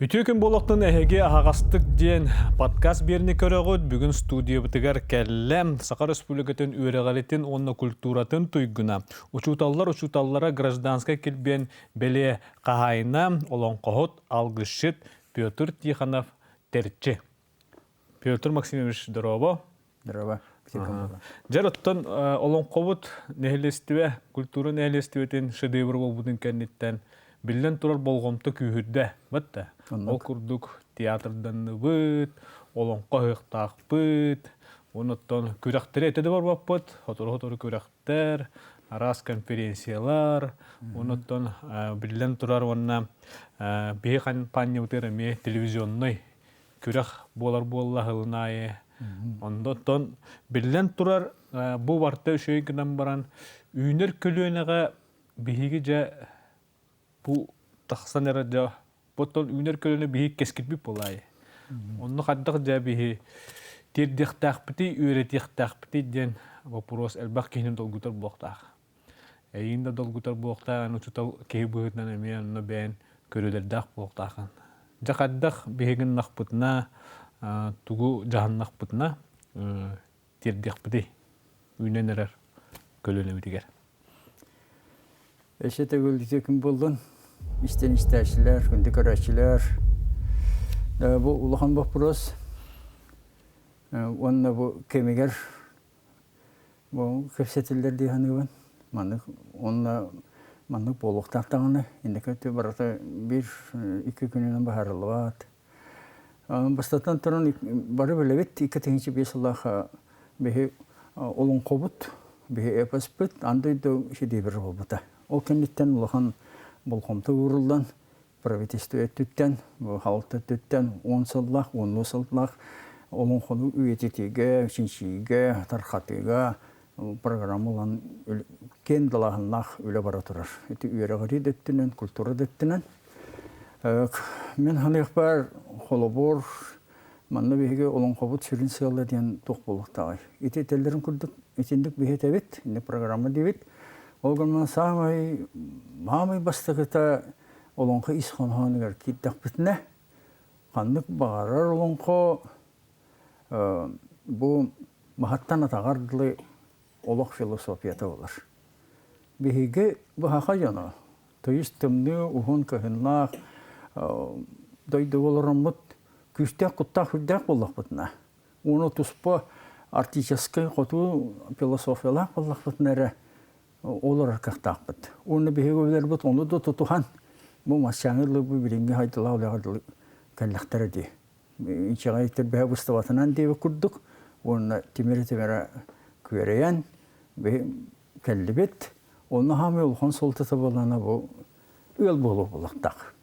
Үтүө күн буолуохтун эһиги аһаҕастык диэн подкаст биэрни көрөҕүт. Бүгүн студиябытыгар кэллэ Саха Республикатын үөрэҕиритин уонна культуратын туйгуна, учууталлар учууталлара гражданскай килбиэн бэлиэ хаһаайына, олоҥхоһут, алгысчыт Петр Тихонов Тэрчи. Петр Максимович, здорово. Здорово. Дьэр оттон олоҥхобут нэһилиэстибэ, культура нэһилиэстибэтин шедевр буолбутун кэнниттэн биллэн турар болҕомто күүһүрдэ. Батта. Ол курдук театрданныбыт, олоҥхо ыһыахтаахпыт, онуттан күрэхтэри этэ да барбаппыт, сотору-сотору күрэхтэр, араас конференциялар, онуттан биллэн турар уонна биһи хампаанньабытыгар эмиэ телевизионнай күрэх буолар буолла сылын аайы. Онтон биллэн турар, бу барта үчүгэй гынан баран, үүнэр көлүөнэҕэ биһиги дьэ бу тахсан эрэ дьэ оттон үүнэр көлүөнэ биһиги кэскилбит буолаайы. Онно хайдах дьэ биһи тиэрдиэхтээхпитий, үөрэтиэхтээхпитий диэн вопрос элбэх киһини долгутар буолуохтаах. Эйигин да долгутар буолуохтаах, эн учуутал киһи быһыытынан эмиэ онно бэйэн көрүүлэрдээх буолуохтааххын. Дьэ хайдах биһиги гыннахпытына, тугу дьаһаннахпытына тиэрдиэхпитий үүнэн эрэр көлүөнэбитигэр? Өссө төгүл үтүө күн буоллун. Истэн истээччилэр, күндү көрөөччүлэр. Бу улахан боппуруос. Уонна бу кэмигэр Бу кэпсэтиллэр дии саныыбын. Маннык уонна маннык буолуохтаах даҕаны. Инники өттү барыта биир икки күнүнэн быһаарыллыбат. Бастатан туран бары билэбит 2005 сыллаах биһи олоҥхобут, биһи эпоспыт аан дойду шедеврэ буолбута. Ол кэнниттэн улахан болҕомто ууруллан правительство өттүттэн, халта өттүттэн 10 сыллаах, 10 сыллаах олоҥхону үйэтитиигэ, чинчийиигэ, тархатыыга программа ылан киэн далааһыннаах үлэ бара турар. Ити үөрэҕирии да өттүнэн, культура да өттүнэн. Мин саныахпар, холобур, манна биһиги олоҥхобут сүрүн сыала диэн туох буолуохтааҕый? Ити этэллэрин курдук итинник биһи этэбит, инник программа диибит. Ол гынан саамай, маамай бастакыта олоҥхо ис хоһоонугар киирдэхпитинэ, ханнык баҕарар олоҥхо бу маһаттан атаҕар дылы олох философията буолар. Биһиги быһаха дьоно тыйыс тымныы уһун кыһыннаах дойдуга олороммут күүстээх куттаах үрдээх буоллахпытына, уону туспа арктическай хоту философиялаах буоллахпытына эрэ олорор кыахтаахпыт. Уонна биһиги үлэлэрбит ону да тутуһан, бу масчааҥы бу билиҥҥи хайдылаах үлэҕэ дылы кэллэхтэрэ дии. Инчэҕэй тэрбэһэ быстыбатынан диэбит курдук уонна тимирэ-тимирэ күөрэйэн кэллибит. Онно хаамай улахан суолтата буоллаҕына бу ыал буолуох буолуохтаах.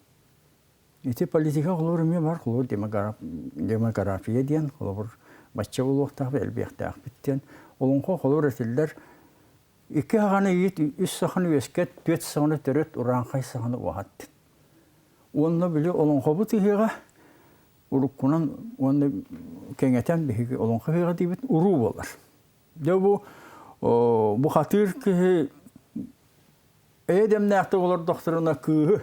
Ити политика холобур эмиэ бар, холобур демография диэн, холобур бачча буолуохтаах, элбиэхтээхпит диэн. Олоҥхо холобур этиллэр Икки саҕаны иит, үс саханы үөскэт, түөрт саҕаны төрөт, урааҥхай саҕаны уһат. Уонна били олоҥхобут ыһыаҕа уруккунан уонна кэҥэтэн биһиги олоҥхо ыһыаҕа диибит уруу буолар. Дьэ бу бухатыыр киһи эйэ дэмнээхтик олордохторуна кыыһы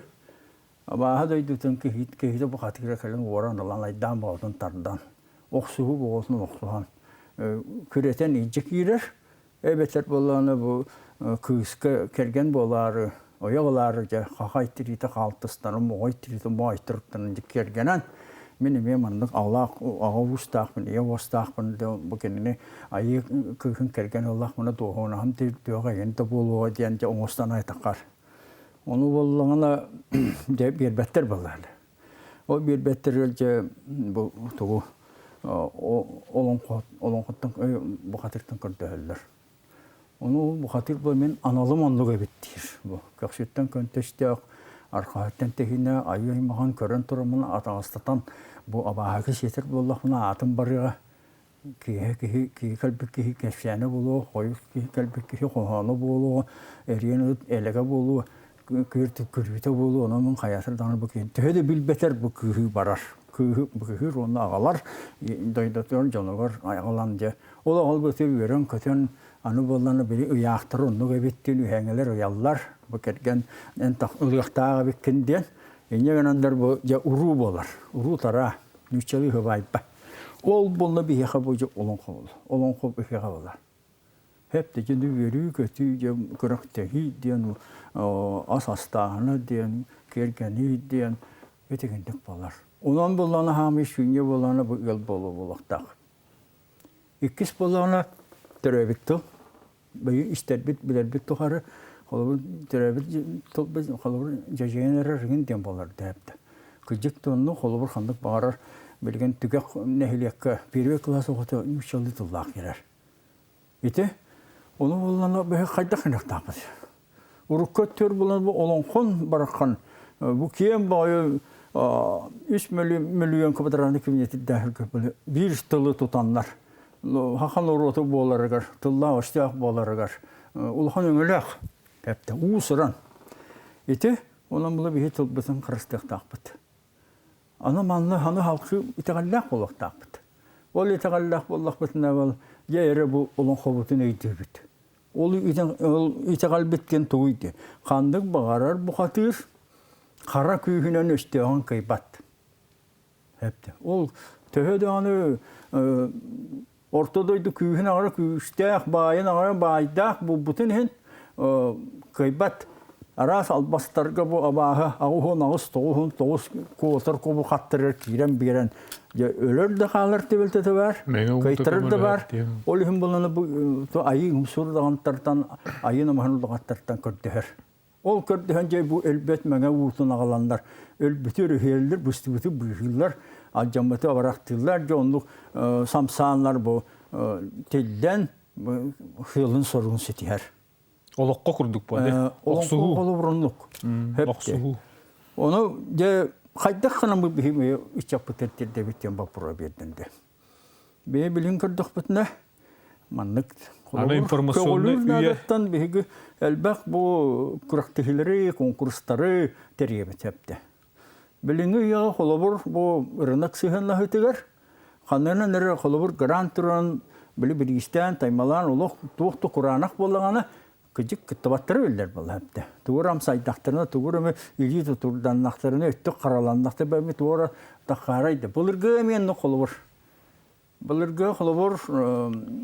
абааһы дойдутун киһитэ бухатыыра кэлэн уоран ылан айдаан боҕотун тардан охсуһуу боҕотун охсуһан күрэтэн илдьэ киирэр Эбэтэр буоллаҕына бу кыыска кэргэн буолаары, ойох ылаары дьэ хахай тириитэ хаалтыстарын, моҕой тириитэ моойторуктарын дьэ кэргэнэн мин эмиэ маннык аҕалаах аҕа уустаахпын, ийэ уостаахпын бу кинини айыы кыыһын кэргэн ыллахпына дуоһунаһым түөҕэ эҥин да буолуоҕа диэн дьэ оҥостон айтаххар. Ону буоллаҕына дьэ биэрбэттэр буоллаҕына. Ол биэрбэттэр дьэ бу тугу олоҥхо олоҥхоттон бухатыртан көрдөһөллөр. Ону бухатыр бу мин аналым оннук эбит диир. Бу көхсүттэн көнтөстөөх архаһыттан тэһинэ айыы аймаҕын көрөн тураммын атаҕастатан бу абааһыга сиэтэр буоллахпына аатым барыаҕа киһи киһи киһи кэлбит киһи кэпсээнэ буолуо, хойус киһи кэлбит киһи хоһооно буолуо, эриэн ыт элэгэ буолуо, күөрт күрүүтэ буолуо, онон мин хайатар даҕаны бу киһи төһө да билбэтэр бу кыыһы барар. Кыыһы кыыһыр уонна аҕалар дойдотугар дьонугар аҕалан дьэ ол аҕалбыты үөрэн-көтөн аны буоллана били ыйаахтар оннук эбит диэн үһээҥэлэр ыйаллар бу кэргэн эн ылыахтаах эбиккин диэн. Инньэ гынаннар бу дьэ уруу буолар. Уруу тараа. Нууччалыы хыбаайба. Ол буолла биһиэхэ бу дьэ олоҥхо буолар. Олоҥхо биһиэхэ буолар. Хэп дьэ үөрүү-көтүү диэн күрэхтэһии диэн ас астааһына диэн киэргэнии диэн итигинник буолар. Онон буоллаҕына хаамыы сүүнньэ буоллаҕына бу ыал буолуо буолуохтаах. Иккис буоллаҕына төрөөбүт тыл. Бэйи истэрбит, билэрбит тухары холобур төрөөбүт тылбыт холобур дьэдьэйэн эрэр игин диэн буолар дэһэптэ. Кырдьык да оннук холобур ханнык баҕарар билигин түгэх нэһилиэккэ первый класс оҕото нууччалыы тыллаах кэлэр. Ити ону буллана бэһи хайдах гыныахтаахпыт? Урукку өттүгэр булан бу олоҥхон барахан бу киэҥ баҕайы үс мөлүйүөн квадратный километрдээх биир тылы тутаннар саха норуоту буоларыгар, тыллаах-өстөөх буоларыгар улахан өҥөлөөх эптэ уус-уран. Ити онон була биһи тылбытын харыстыахтаахпыт. Аны манна аны халкы итэҕэллээх буолуохтаахпыт. Ол итэҕэллээх буоллахпытына ол дьэ эрэ бу олоҥхобутун өйдүүбүт. Ол итэҕэлбит диэн тугуй диye. Ханнык баҕарар бухатыыр хара күүһүнэн өстөөҕүн кыйбат. Эпти. Ол төһө даҕаны орто дойду күүһүн аҕара күүстээх, баайын аҕара баайдаах булбутун иһин кыайбат. Араас албастарга бу абааһы 88 99 куотар кубу хаттарыгар киирэн биэрэн дьэ өлөр да хаалар түбэлтэтэ баар, кыайтарар да баар. Ол иһин буланы бу айыы умсур даҕантартан, айыы намаһын улаҕаттартан көрдөһөр. Ол көрдөһөн дьэ бу өлбөт мэҥэ уутун аҕаланнар, өлбүтү өрүһүйэллэр, быстыбыты быыһыыллар, алдьаммыты абырахтыыллар, дьэ оннук самсааннар бу тиллэн сыалын-соругун ситиһэр. Олоххо курдук буолла. Охсуһуу. Холобур оннук. Охсуһуу. Ону дьэ хайдах гынан бу биһи ыччаппытыгар тиэрдэбит диэн боппуруо биэрдим дэ. Бэйэ билин көрдөхпүтүнэ маннык информационный көҕүлүүр наадаттан биһиги элбэх бу күрэхтэһиилэри, конкурстары тэрийэбит эптэ. Билиҥҥи үйэҕэ холобур бу рынок сыһыаннаһыытыгар ханнынан эрэ холобур грант туран били бириистээн таймалаан олох туох да кураанах буоллаҕына кыдьык кыттыбаттара биллэр буолла эбитэ. Тугу амсайдахтарына, тугу эмэ илии тутурданнахтарына, өттүк хараланнахтарына эми туора таххаарай да. Былыргы эмиэ оннук холобур. Былыргы холобур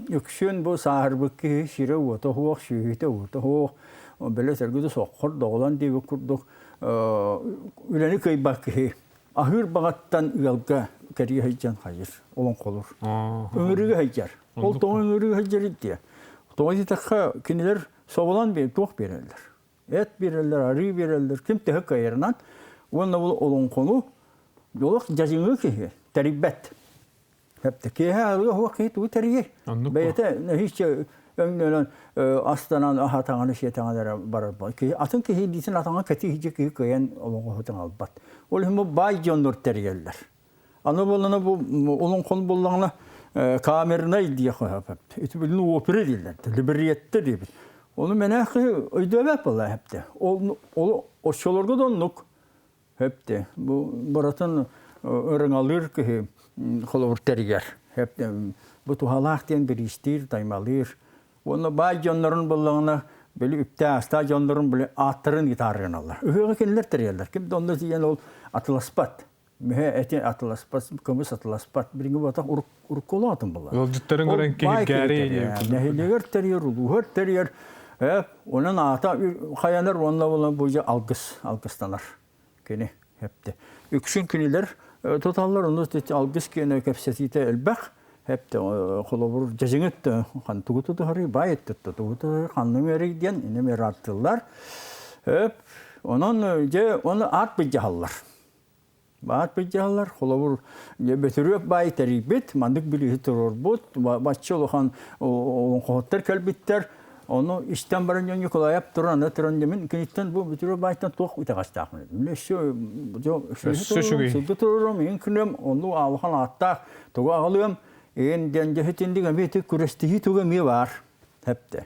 үксүн бу сааһырбыт киһи сирэ-уота суох, сүөһүтэ уота суох, бэлэ сэргитэ соххор доҕолон диэбит курдук үлэни кыайбат киһи аһыыр баҕаттан ыалга кэрийэ сылдьан хайыр, олоҥхолуур. Ыҥырыыга сылдьар. Ол тоҕо ыҥырыыга сылдьар диye. Тоҕо диэтэххэ, кинилэр соболон туох биэрэллэр. Эт биэрэллэр, арыы биэрэллэр, ким төһө кыайарынан. Уонна бұл олоҥхону олох дьадьыҥы киһи тэрийбэт. Хэпте киэһэ арыга суох киһи тугу тэрийэр? Бэйэтэ нэһииччэ өҥнөнөн астанан аһатаҕына сиэтэҕинэ эрэ барар. Киһи атын киһи илиитин атаҕын кэтии сидьи киһи кыайан олоҥхоһутун албат. Ол иһин бу баай дьоннор тэрийэллэр. Аны буоллаҕына бу олоҥхону буллаҕына камернай диэх ити билин опера дииллэр, либретто диэбит. Ону мэнээх киһи өйдөөбөт буолла эптэ. Ол ол оччолорго да оннук эптэ. Бу барытын ырыҥалыыр киһи холобур тэрийэр. Эптэ бу туһалаах диэн бириистиир, таймалыыр. Уонна баай дьоннорун буллаҕына били үптээх-астаах дьоннорун били ааттарын гитарыаналлар. Ыһыаҕы кинилэр тэрийэллэр. Ким да онно тиийэн ол атыласпат. Мүһэ эти атыласпат, көмүс атыласпат. Билиҥҥи буотах уруккулаатын буолар. Ыалдьыттарын көрөн киһиргээри Нэһилиэгэр тэрийэр, улууһар тэрийэр. Онон аата хайанар уонна буолан бу дьэ алгыс, алгыстанар. Кини хепте. Үксүн кинилэр туталлар, ону алгыс киэнэ кэпсэтиитэ элбэх. Хепте холобур дьэдьиҥит хан тугу тутуһарый, баай өттөттө тугу тутуһарый, ханным эрий диэн инем ырааттыллар. Онон дьэ оны аат быдьаһаллар. Баат быдьааллар, холобур, Бөтүрүөп баай тэрийбит, маннык билиһи туруорбут, бачча улахан олоҥхоһуттар кэлбиттэр. Ону истэн баран дьон Ньукулаайап туран, аны туран мин киниттэн бу Бөтүрүөп баайтан туох итэҕэстээхпин. Мин өссө сылгы туруорум, иһин күнүм, онну улахан ааттаах тугу аҕалыам, иһин диэн дьэһитинник эмиэ ити күрэстиһии туга эмиэ баар. Хэпте.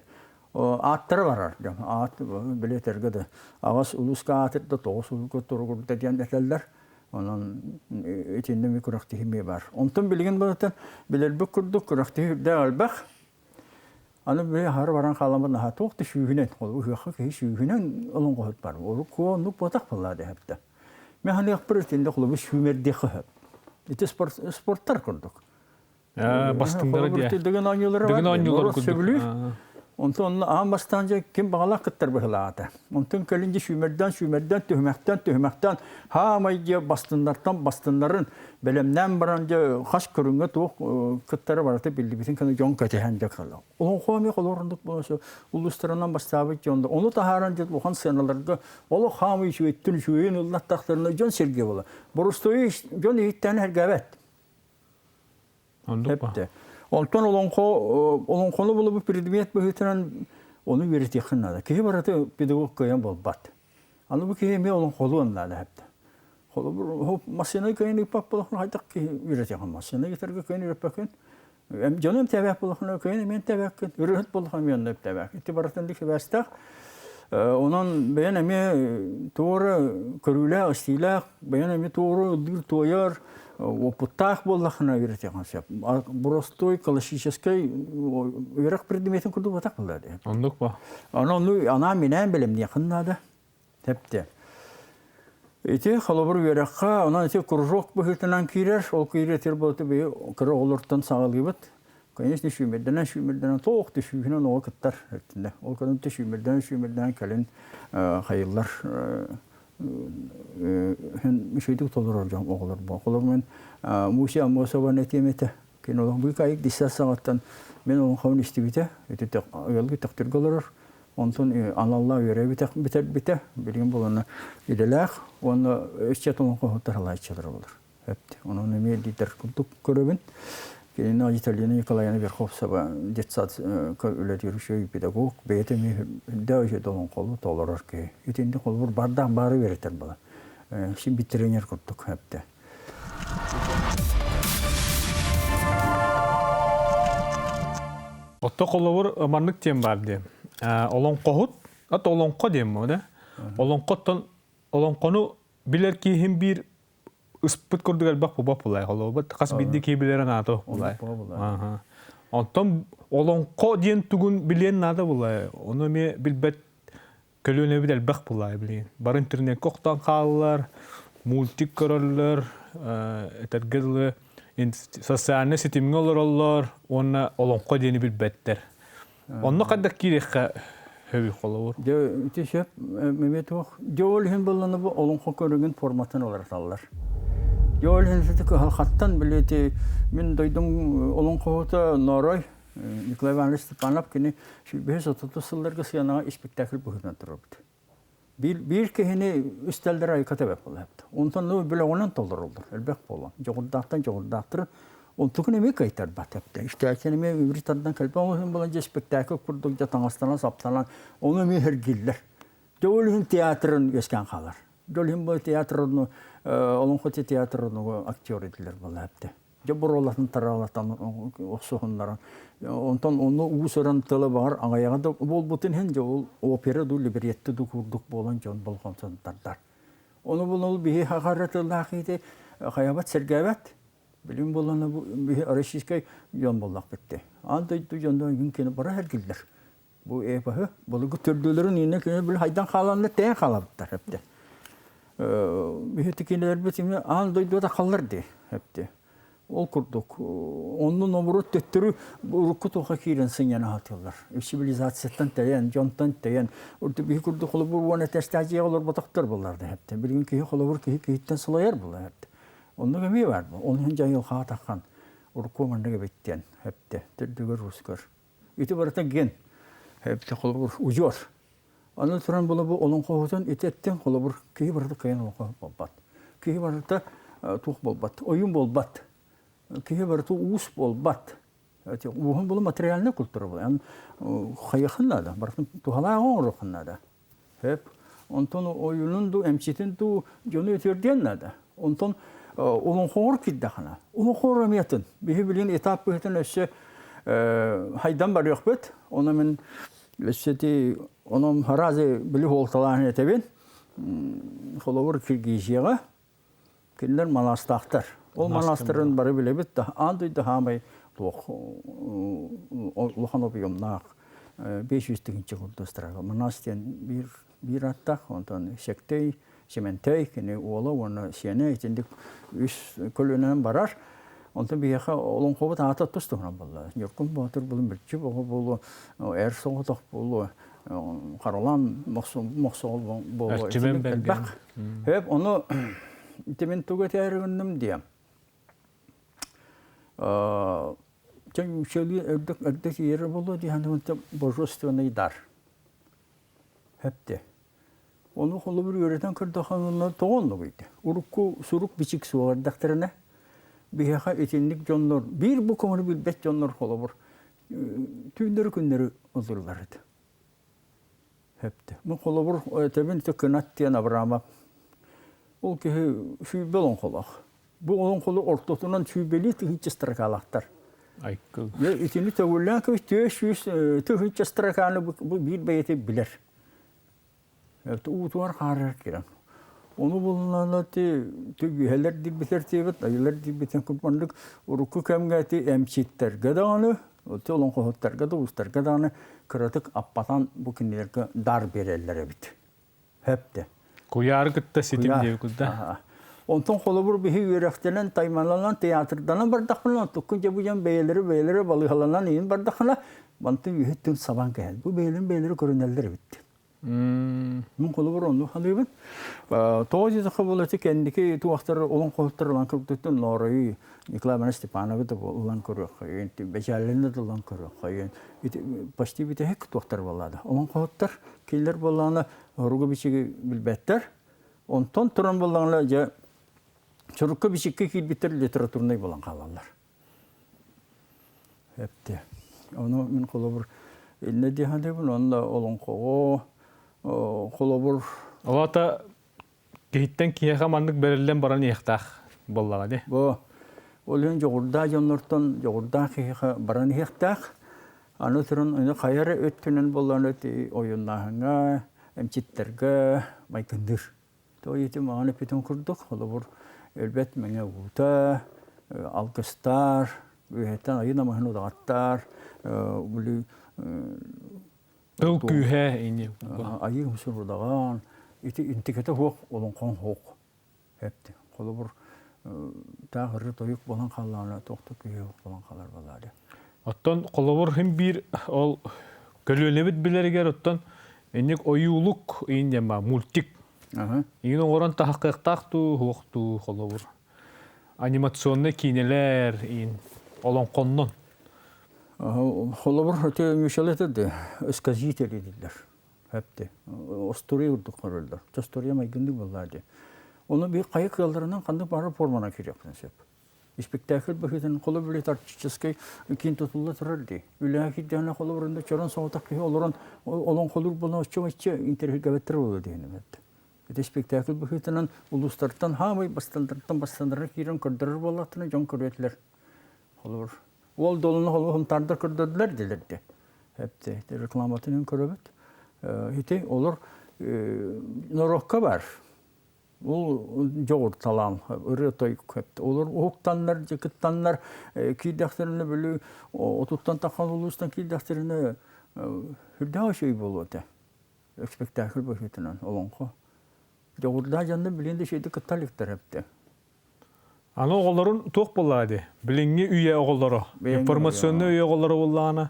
Ааттара барар дьон. Аат билетэргэ да аҕыс улууска аатырда, тоҕус улууска туругурда диэн этэллэр. Онон итиннэ эмиэ күрэхтэһии эмиэ баар. Онтон билигин барытын билэрбит курдук күрэхтэһии үрдээх элбэх. Аны били аһары баран хааламмыт наһаа туох да сүүһүнэн, ол ыһыахха киһи сүүһүнэн олоҥхоһут бар. Урукку оннук буотах буоллаа дэһэптэ. Мен ханыахпар итинде холобу сүүмэрдиэххэ сөп. Ити спорт спорттар курдук. Бастыҥнара диэ. Дыгын оонньуулара Дыгын оонньууларын курдук. Сөбүлүүр. Онтон онно аан бастаан дьэ ким баҕалаах кыттар быһылаата. Онтон кэлин дьэ сүүмэрдээн сүүмэрдээн түһүмэхтэн түһүмэхтэн хаамай дьэ бастыннартан бастыннарын бэлэмнээн баран дьэ хас көрүҥҥэ туох кыттара барыта биллибитин кэннэ дьон кэтэһэн дьэ кэлла. Олоҥхо эмиэ холорундук буолан улуустарынан бастаабыт дьон ону таһааран дьэ улахан сыаналарга олох хаамай үчүгэйтэн үчүгэйин ыллаттахтарына дьон сэргэ буола. Борустуойу дьон иһиттээн эргээбэт. Оннук ба. Онтон олоҥхо олоҥхону булубут предмет быһыытынан ону үөрэтиэххин наада. Киһи барыта педагог кыайан буолбат. Аны бу киһи эмиэ олоҥхолуон наада эбит. Холобур, массыына кыайан ыыппат буоллаххына хайдах киһи үөрэтиэххин массыына гитарга кыайан үөрэппэккин. Дьону эмтээбэт буоллаххына кыайан эмиэ эмтээбэккин. Ырыаһыт буоллаххына эмиэ онно эмтээбэккин. Ити барытын сибээстээх. Онон бэйэн эмиэ туора көрүүлээх, истиилээх, бэйэн эмиэ туора ыллыыр-туойар, уопуттаах буоллаххына үөрэтиэххин сөп. Боростуой классическай үөрэх предметин курдук батах буолла дии. Оннук ба. Аны ону анаан-минээн бэлэмниэххин наада. Тэптэ. Ити холобур үөрэххэ, онон ити кружок быһыытынан киирэр, ол киирэр тир буолта би кыра оҕолортон саҕалыыбыт. Конечно, сүүмэрдэнэн сүүмэрдэнэн туох да сүүһүнэн оҕо кыттар өттүнэ. Ол кэнэн сүүмэрдэнэн сүүмэрдэнэн кэлин хайыллар үчүгэйдик толорор дьон оҕолор бу. Холобур мен Муся Аммосованы этиэм этэ. Кини олох быыкайык десять саҕаттан мен олоҥхобун истибитэ. Ити ыалгы Төхтүргэ олорор. Онтон аналлаах үөрэбитэ бүтэрбитэ. Билигин булана идэлээх уонна ыччат олоҥхоһуттар халааччылара болар. Эпти. Онон эмиэ лидер курдук көрөбүн. Кинини Виталина Николаевна Верховцева детсад үлэлиир үчүгэй педагог, бэйэтэ эмиэ үрдээх үчүгэй олоҥхолу толорор киһи. Итинник холобур бардаах баары үөрэтэр буолар. Син бит тренер курдук эпти. Отто холобур маннык диэн баар диэн. Олоҥхоһут, ат олоҥхо диэн бу да. Олоҥхоттон олоҥхону билэр киһим биир ыспыт курдук элбэх буба булай холобут хас биирдии киһи билэрин аата булай. Онтон олоҥхо диэн тугун билиэн наада булай. Ону эмиэ билбэт көлүөнэбит элбэх булай билигин. Бары интернеккэ охтон хааллар, мультик көрөллөр, этэргэ дылы социальнай ситимҥэ олороллор уонна олоҥхо диэни билбэттэр. Онно хайдах киириэххэ сөбүй холобур? Дьэ, ити сөп, эмиэ туох. Дьэ, ол иһин буоллана бу олоҥхо көрүҥүн форматын уларыталлар. Дьэ, ол иһин ити кыһалҕаттан били ити мин дойдум олоҥхоһута Ноорой Николай Иванович Степанов кини сүүрбэһис отутус сылларга сыанаҕа испиктээкил быһыытынан турарбыт. Биир, биир киһини үстэллэр айка тэбэп буолаапта. Онтон ну бөлөҕүнэн толороллор, элбэх буолан. Дьоҕурдаахтан дьоҕурдаахтар онтукун эмиэ кыайтарбат эптэ. Истээччини эмиэ үбүр тардан кэлбэ оҥоһун буолан дьэ спектакль курдук дьэ таҥастанан саптанан ону эмиэ сэргииллэр. Дьэ ол иһин театрын үөскээн хаалар. Дьэ ол иһин бу театрын олоҥхо театрын актер этилэр буолаапта. Дьэ буруолатын тараалатан охсуһуннаран онтон ону уус-уран тыла баҕар аҕыйаҕа да буолбутун иһин дьэ ол опера дуу либретто дуу курдук буолан дьон болҕомтотун тардар. Ону булан биһи хахара тыллаах ити хайабат сэргээбэт. Билим буолан биһи российскай дьон буоллах битти. Аан дойду дьондон күн кини бара эргиллэр. Бу эпоһы былыргы төрдүлэрин иннэ кини били хайдан хааланна тээн хаалабыттар эпте. Биһи кинилэрбит именно аан дойдуга халлар дии эпте. Ол курдук оннун оборот төттөрү урукку туха киирэн сынньана сатыыллар. Цивилизацияттан тэйэн, дьонтон тэйэн, биһи курдук холобур уон этээстээх олорботохтор буллар да эпте. Билигин киһи холобур киһи киһиттэн сылайар булар эпте. Оннук эмиэ бар. Ол иһин дьайылхаа таххан урукку маннык эбиттен эпте. Төрдүгэр рускар. Ити барыта ген холобур удьуор. Аны туран була бу олоҥхоһутун ити эттин холобур киһи барыта кыайан олоҥхоһут буолбат. Киһи барыта туох буолбат, ойуун буолбат. Киһи барыта уус буолбат. Ууһун була материальная культура була. Ан хайыахын наада, барытын туһалаах оҥоруохун наада. Хөп. Онтон ойуунун дуу, эмчитин дуу дьону үтүөрдүөн наада. Онтон олоҥхоҕор киирдэххинэ, олоҥхоҕор эмиэ атын. Биһи билигин этап быһыытынан өссө хайдан барыахпыт. Ону мин өссө ити онон хараазы били хуолталаан этэбин. Холобур Киргизияҕа кинилэр манаастаахтар. Ол манаастарын бары билэбит да, аан дойду хаамай туох улахан объемнаах 500 тыһыынча курдук Манаас диэн биир, биир аттаах, онтон Сектей Сэмэнтэй, кини уола уонна сиэнэ итинник үс көлүөнэнэн барар. Онтон биһиэхэ олоҥхобут аата тус туһунан буолла. Ньургун Боотур булун мүлчү оҕо буолуо, эр соҕотох буолуо, Харалаан Мохсоҕол буолуо. Эрчимэн Бэргэн. Хөп, ону ити мин тугу этээри гынным диэн. Чэ, үчүгэй өрдөх өрдөх иэрэ буолуо диэн божественный дар. Хөптө. Ону холобур үөрэтэн көрдөххө тоҕо оннугуй? Урукку сурук-бичик суох эрдэхтэринэ биһиэхэ итинник дьоннор биир бу көҥүлү билбэт дьоннор холобур түүннэри-күннэри ыллыыллар этэ. Сөптө. Бу холобур этэбин ити Кынат диэн Абрамов. Ол киһи сүүрбэ олоҥхолоох. Бу олоҥхолор ортотунан сүүрбэлии тыһыынча строкалаахтар. Айкыл. Итини төгүллээн кэбис 400 тыһыынча строканы бу биир бэйэтэ билэр. Уутугар хаарыгар киирэн. Ону буллаҕына ти түгүһэлэр диэбитэр диэбит, айылар диэбитин курдук урукку кэмҥэ ити эмчиттэргэ даҕаны, ити олоҥхоһуттарга да, уустарга даҕаны кыратык аппатан бу кинилэргэ дар биэрэллэр эбит. Хөптө. Куйаары кытта ситим диэбит да. Онтон холобур биһи үөрэхтэнэн, таймаланан, театрданан бардахпына, онтуккун дьэ бу дьон бэйэлэри бэйэлэрэ балыыһаланан иһин бардаххына, мантан үһүттэн сабан кэһэн. Бу бэйэлэрин бэйэлэрэ көрүнэллэр эбит. Мин холобур оннук саныыбын. Тоҕо диэтэххэ буолла ити кэнники туохтар олоҥхоһуттар ылан көрбүтүттэн Нооройу Николай Иванович Степановы да ылан көрүөххэйин, Бэчээллэни да ылан көрүөххэйин. Ити почти бүтэһик туохтар буоллаада. Олоҥхоһуттар кинилэр буоллаҕына оругу-бичиги билбэттэр. Онтон туран буоллаҕына дьэ сурукка-бичиккэ киирбиттэр литературнай буолан хаалаллар. Эптэ. Ону мин холобур иннэ дии саныыбын уонна олоҥхоҕо холобур Ол аата киһиттэн киһиэхэ маннык бэриллэн баран иһиэхтээх буоллаҕа дии. Бу ол иһин дьоҕурдаах дьоннортон дьоҕурдаах киһиэхэ баран иһиэхтээх. Аны туран аны хайа эрэ өттүнэн буоллаҕына ити ойууннааһыҥҥа, эмчиттэргэ майгынныыр. Тоҕо ити маҕан эппитим курдук, холобур, өлбөт мэҥэ уута, алгыстар, үөһэттэн айыы намыһын удаҕаттар, били Тыл күүһэ ини. Айыы умсур удаҕан, ити интикэтэ суох олоҥхоҥ суох. Эпти. Холобур, таах ыры тойук буолан хааллаҕына туох да күүһэ суох буолан хаалар буолаары. Оттон холобур хим биир ол көлүөнэбит билэригэр оттон инник ойуулук иин диэн баар мультик. Иин оҥорон таһахтыахтаах дуу, суох дуу холобур. Анимационнай киинэлэр иин олоҥхоннон. Холобур ити Мишель да сказители дииллэр. Хэпти. Остуоруйа курдук көрөллөр. Остуоруйа майгыннык буоллаа дии. Ону биир хайа кыалларынан ханнык баҕарар форманан киириэхпин сөп. Испиктээкил быһыытынан холобур артистическай киин тутулла турар дии. Үлэҕэ киирдэҕинэ холобурунда чорон соҕотох киһи олорон олоҥхолуур буолан оччо-бачча интэриэһиргэбэттэр буолуо диэн эбит. Ити спектакль быһыытынан улуустартан хаамай бастаннартан бастаннара киирэн көрдөрөр буоллахтарына дьон көрүөтүлэр. Холобур, уол долуну холобур хомтаардар көрдөрдүлэр дилэрди. Эпти рекламатын көрөбүт. Ити олор норуокка бар. Ол дьоҕур талаан ырыа-тойук олор уһуктаннар, дьыкыттаннар киирдэхтэринэ били отуттан таххан улуустан киирдэхтэринэ үрдээх үчүгэй буолуо этэ. Спектакль быһыытынан олоҥхо. Дьоҕурдаах дьоннор билигин да үчүгэйдик кытта иликтэр эбитэ. Аны оҕолорун туох буоллаҕа дии? Билиҥҥи үйэ оҕолоро, информационнай үйэ оҕолоро буоллаҕына,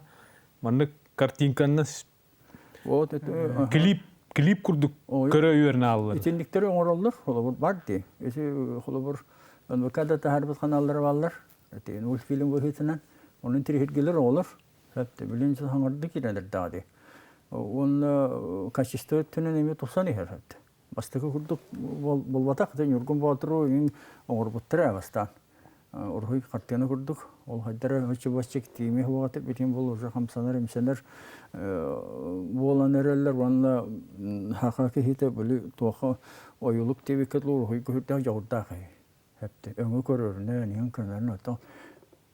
маннык картинканан Вот это клип клип курдук көрө үөрэнэ ааллар. Итинниктэри оҥороллор, холобур бар дии. Ити холобур НВК да таһаарбыт ханааллара бааллар. Ити мультфильм быһыытынан онон тириһиргилэр оҕолор. Сөп билин саҥарды киирэн эрдэҕэ дии. Уонна качество өттүнэн эмиэ тупсан иһэр. Бастакы курдук буолбатах, Ньургун Боотуру оҥорбуттара бастаан. Уруһуй хартыына курдук ол хайдара ыччыбаччык тиими хуоҕата бүтүн бул уже хамсанар имсэнэр буолан эрэллэр уонна хаха киһитэ били туоха ойулук диэбиккэ дылы уруһуйга сүрдээх дьоҕурдаах эпти өҥө көрөрүнэн иһин көрөрүнэн оттон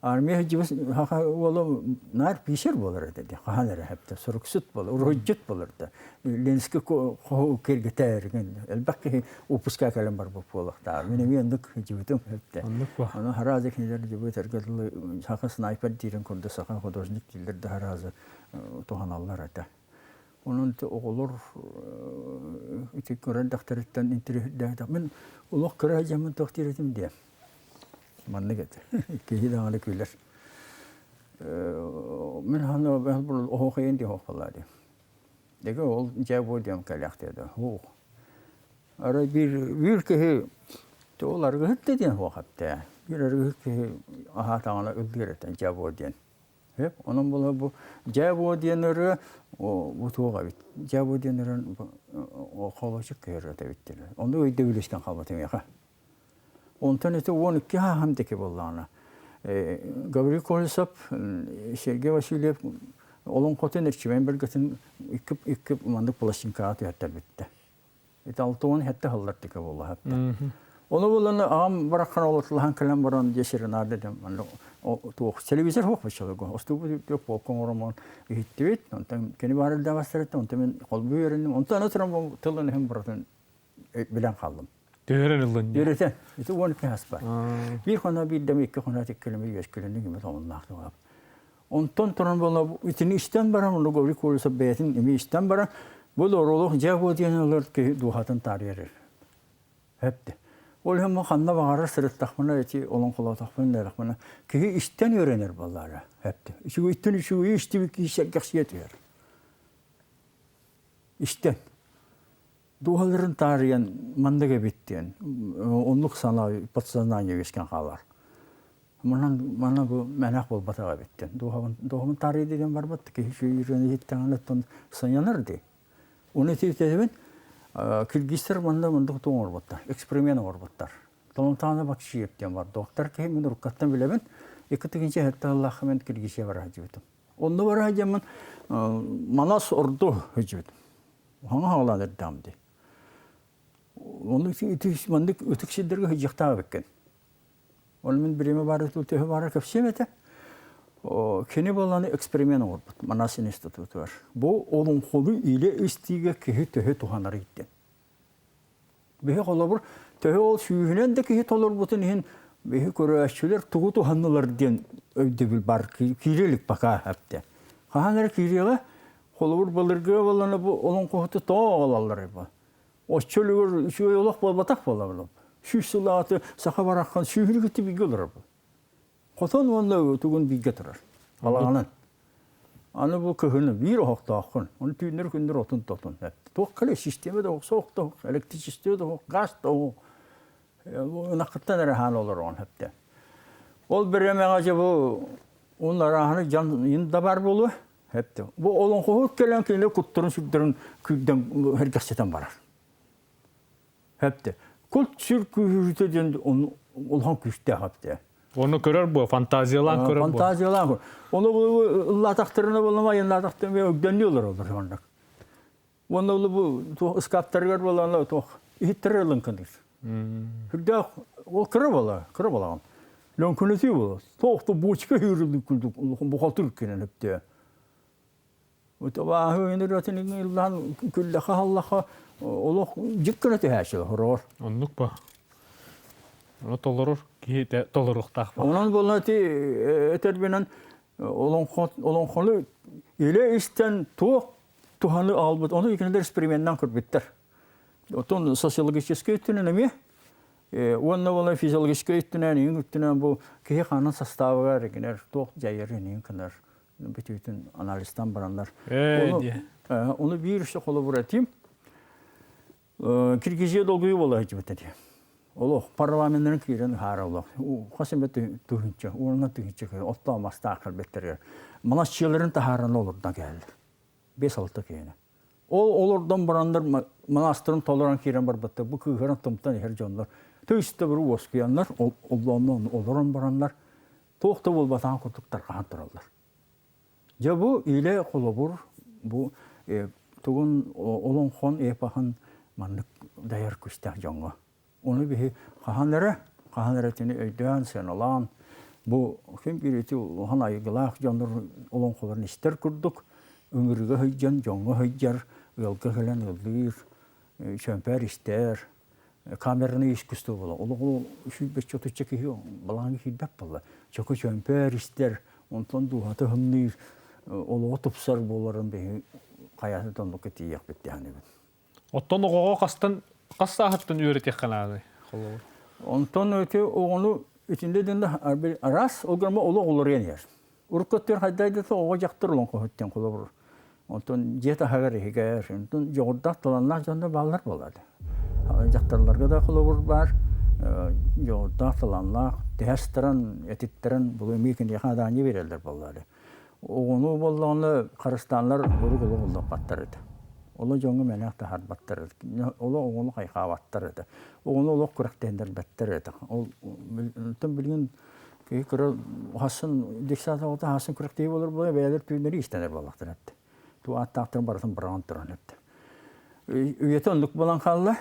Армия сылдьыбыт саха уола наар писарь буолар этэ дии, хаһан эрэ хэптэ суруксут буолар, уруһуйдьут буолар да. Ленскэй хоһу киргитээр элбэх киһи выпуска кэлэн барбыт буолуохтаах. Мин эмиэ оннук сылдьыбытым хэптэ. Ону хараазы кинилэр дьыбыт эргэ дылы саха снайпер диирин курдук саха художник дииллэр да хараазы туһаналлар этэ. Онон оҕолор ити көрөн дьахтарыттан интириэһирдээбитэх. Мин олох кыра дьаммын туох диир этим диэн. Маннык этэ. Киһи даҕаны күлэр. Мин ханна оһоохойон диэн оһохолаа диэн. Деге ол дьэ бу диэн кэлэхтиэ да. Һуох. Арай биир биир киһи ол арыгыһыт да диэн суох эптээ. Биир арыгыһыт киһи аһаатаҕына ыллыыр этэ дьэ буо диэн. Сөп. Онон була бу дьээ-буо диэн ырыа бу туох эбит. Дьээ-буо диэн ырыа холочук киһи ырыата эбит диэн. Оннук өйдөбүл истэн хаалбатым миэхэ. Онтон ити 12 ааһам диэки буоллаҕына Гаврил Колесов, Сергей Васильев олоҥхотун Эрчимэн бэргэтин икки икки маннык пластинкаҕа түһэртэрбиттэр. Ити 67 сыллар диэки буолла Ону булан аҕам бараххан олотулаһан кэлэн баран дьэ серенада диэн манна туох телевизор суох баччаларга остуубут полка оҥоромон иһиттибит онтон кини баар элдээбастарыттан онтон мин холбуу үөрэнним онтон аны туран тылын иһин барытын билэн хааллым. Түһэрэн ыллын. Үөрэтэн. Ити 12 хаспар. Биир хоно биирдэм икки хоно тиккилими үөскүлүнү кими томуннаах туһап. Онтон туран буола итини истэн баран, ону Гаврил Колесов бэйэтин эмиэ истэн баран, бу олох дьэ буо диэн ылар киһи дууһатын таарыйар. Эпти. Ол иһин ханна баҕарар сырыттахпына ити олоҥхолоотохпуна нэрахпына киһи истэн үөрэнэр буоллаара. Эпти. Үчүгэйтэн үчүгэйи истибит киһи сэргэхсийэ түһэр. Истэн. Дууһаларын таарыйан маннык эбит диэн оннук санаа подсознание үөскээн хаалар. Манан манна бу мэнэх буолбатах эбит диэн. Дууһабын дууһабын таарыйда диэн барбат киһи сүүрэн иһиттэҕинэ оттон сынньанар дии. Ону ититэбин киргизтэр манна мындык туох оҥорбуттар, эксперимент оҥорбуттар. Толонтаана Бакшиев диэн бар доктор киһи мин уруккаттан билэбин. Икки тыһыынча сэттэ сыллаахха мен Киргизия бара сылдьыбытым. Онно бара сылдьаммын Манас орду сылдьыбытым. Хаҥа хаалаан эрдэҕим дии. Ону маннык ытык сирдэргэ сылдьыахтаах эбиккин. Ол мин бириэмэ баара төһө баара кэпсиэм этэ. Кини буоллаҕына эксперимент оҥорбут Манас институтугар. Бу олоҥхону илэ истиигэ киһи төһө туһанарый диэн. Биһи холобур, төһө ол сүүһүнэн да киһи толорбутун иһин биһи көрөөччүлэр тугу туһаннылар диэн өйдөбүл бар киирэ илик пока эптэ. Хаһан эрэ киириэҕэ, холобур былыргы буоллаҕына бу олоҥхоһуту тоҕо аҕалаллар бу. Оччо үлүгэр үчүгэй олох буолбатах буолла. 100 сыллааҕыта саха бараххан сүүһүрү кытта бииргэ олорор. Хотон уонна тугун бииргэ турар. Балаҕанын. Аны бу кыһыны биир оһохтооххун. Оны түүннэр күннэр отун тотун. Туох кэлэ систиэмэ да суох да электричество да газ да ынаххыттан эрэ хаан олороҕун хэптэ. Ол бириэмэҕэ дьэ бу он арааһыны дьон ин да бар буолуо. Хэптэ. Бу олоҥхоһут кэлэн кинилэр куттарын сүрдэрин күүрдэн хэргэхситэн барар. Хэптэ. Кут сүр күүһүрүүтэ диэн улахан күүстээх хэптэ. Оны көрөр буо, фантазиялаан көрөр буо. Фантазиялаан. Оны ыллаатахтарына болама айаннаатахтарына өгдөннүү олороллор оннук. Уонна ол бу ыскааптарыгар буолан туох иһиттэрэр лыҥкыныыр. Үрдээх ол кыра буола, кыра буолаҕын. Лөҥкүнэтии буола. Туох да бочка үүрүллүк курдук бухалтыр кэлэн өптөө. Табааһы өнөрөтүн ыллаан күллэхэ халлаха олох дьик гына түһээччи хороҕор. Оннук ба. Ону толорор киһи толоруохтаах ба. Онон буолла ти этэрбинэн олоҥхону илэ истэн туох туһаны аҕалбыт ону кинилэр эксперименнэн көрбүттэр. Оттон социологическай өттүнэн эмиэ уонна буолла физиологическай өттүнэн иҥ өттүнэн бу киһи хаанын састаабыгар кинилэр туох дьайарын иҥ гынар бүтүүтүн анализтан бараннар. Ону биир өссө холобур этим. Киргизия долгуйуу буола сылдьыбыт этэ. Олох парламеннарын киирэн ыһаара олох. Хас эмэ тыһыынча, уонна тыһыынча оттоо мастаах кэлбиттэригэр маласчыаларын таһааран олордон кэллэр. 5-6 киһини. Ол олордон бараннар манаастарын толорон киирэн барбыттар. Бу кыыһыран тымтан иһэр дьоннор. Тыйыс да бір уоскуйаннар, оллооннон олорон бараннар туох да буолбатаҕын курдук тарҕаһан тураллар. Дьэ бу илэ холобур бу тугун олоҥхон эпоһын маннык дайар күстээх дьоҥҥо. Ону биһи хаһан эрэ, хаһан эрэ итини өйдөөн, сыаналаан, бу ким биир ити улахан айгылаах дьоннор олоҥхолорун истэр курдук ыҥырыга сылдьан, дьоҥҥо сылдьар, ыалга кэлэн ыаллыыр, чөмпөөр истэр, камераны искусство буола. Олоҕу сүүрбэччэ отучча киһи балаҕаҥҥа киирбэт буолла. Чөкө чөмпөөр истэр, онтон дууһата һымныыр, олоҕо тупсар буоларын биһи. хайата да оннукка тиийиэхпит диэхинибин. Оттон оҕоҕо хастан хас сааһыттан үөрэтиэххэ наадый холобур? Онтон ити оҕону итиннэ дэннэ араас ол гынан олох уларыйан иһэр. Урукку өттүгэр хайдайдата оҕо дьахтар олоҥхоһуттан холобур. Онтон дьиэ таһыгар иһигэр, онтон дьоҕурдаах талааннаах дьоннор бааллар буолаады. Дьахталларга да холобур баар, дьоҕурдаах талааннаах тэһэ астаран, этиттэрэн булу эмиэ киниэхэ адаанньа биэрэллэр буоллаары. Оҕону буоллаҕына харыстааннар урук олох уллаппаттар этэ. Оло дьоҥҥо мэнээх таһаарбаттар этэ. Оло оҕону хайхаабаттар этэ. Оҕону олох күрэхтэһиннэрбэттэр этэ. Ол онтон билигин киһи кыра хасын десят оҕото хасын күрэхтэһии буолар буолар бэйэлэр түүннэри иистэнэр буоллахтар этэ. Туу ааттаахтарын барытын быраҕан туран этэ. Үйэтэ оннук буолан хаалла.